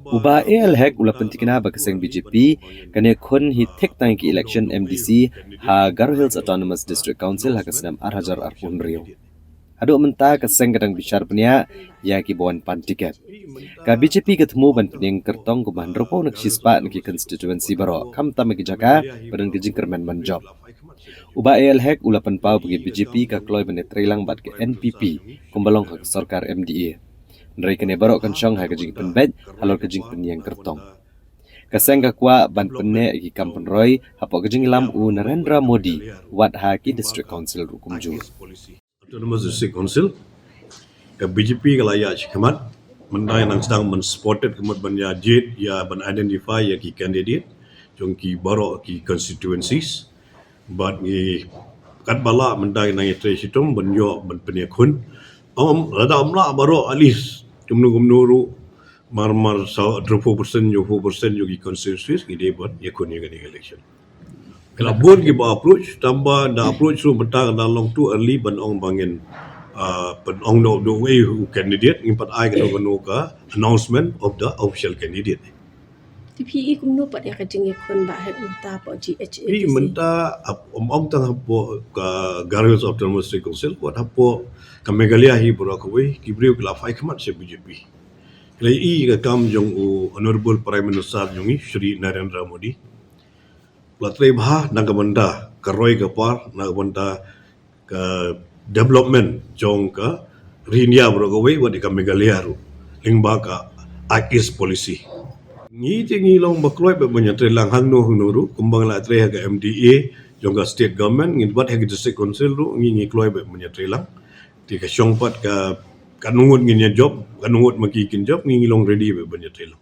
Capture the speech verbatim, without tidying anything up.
U Bah A L Hek u la pyntikna ba ka seng B J P kan ïakhun hi thik tang ki election M D C ha Garo Hills Autonomous District Council ha ka snem ar hajar arphew hynriew. Haduh mynta ka seng ka dang bishar bniah ïa ki ba wan pan tiket. Ka B J P ka thmu ban pynïeng kyrtong kumba hynriewphew na ka shispah na ki constituency baroh, khamtam ha ki jaka ba don ka jingkyrmen ban jop. U Bah A L Hek u la pynpaw ba ka B J P ka kloi ban ïatreilang bad ka N P P kumba long ha ka sorkar M D A. Hynrei kane baroh kan shong ha ka jingpynbeit halor ka jingpynïeng kyrtong. Ka seng ka kwah ban pynneh ïa ki kam pynroi hapoh ka jingïalam u Narendra Modi, wat ha ki District Council ruh kumjuh. Autonomous District Council, ka B J P ka la ïaid shakhmat, mynta ngi nang sdang ban supported ka mut ban ïa jied, ïa ban identify ïa ki candidate jong ki baroh ki constituencies. Bad ngi katba lah mynta ngi nang ïatrei shitom ban ïoh ban pynïakhun. Ym, lada ym lah baroh, at least kumno kumno ruh, mar mar sa hynriewphew percent, hynñiewphew percent jong ki constituencies ngi dei ban ïakhun ïa kane ka election. Ki la bun kiba approach, tangba da approach ruh mynta ka dang long too early ban ong ba ngin, ah, ban ong noh uwei u candidate, ngim pat ai kano kano ka announcement of the official candidate. Te phi i kumno pat ïa ka jingïakhun Bah Hek mynta hapoh G H A D C? Phi mynta ap-, ym ong tang hapoh ka Garo Hills Autonomous District Council, wat hapoh ka Meghalaya hi baroh kawei, ki briew ki la phai khmat sha B J P. Ki la i ka kam jong u Honorable Prime Minister jong ngi, Shri Narendra Modi. La trei bha na ka bynta ka roi ka par, na ka bynta ka development jong ka ri India baroh kawei, wat ïa ka Meghalaya ruh, lyngba ka Act East Policy. Ngi te ngi long ba kloi beit ban ïatreilang hangno hangno ruh, kumba ngi la trei ha ka M D A jong ka state government, ngi bad ha ka district council ruh, ngi ngi kloi beit ban ïatreilang. Te ka shong pat ka, katno ngut ngin ïa jop, katno ngut ma ki kin jop, ngi ngi long ready beit ban ïatreilang.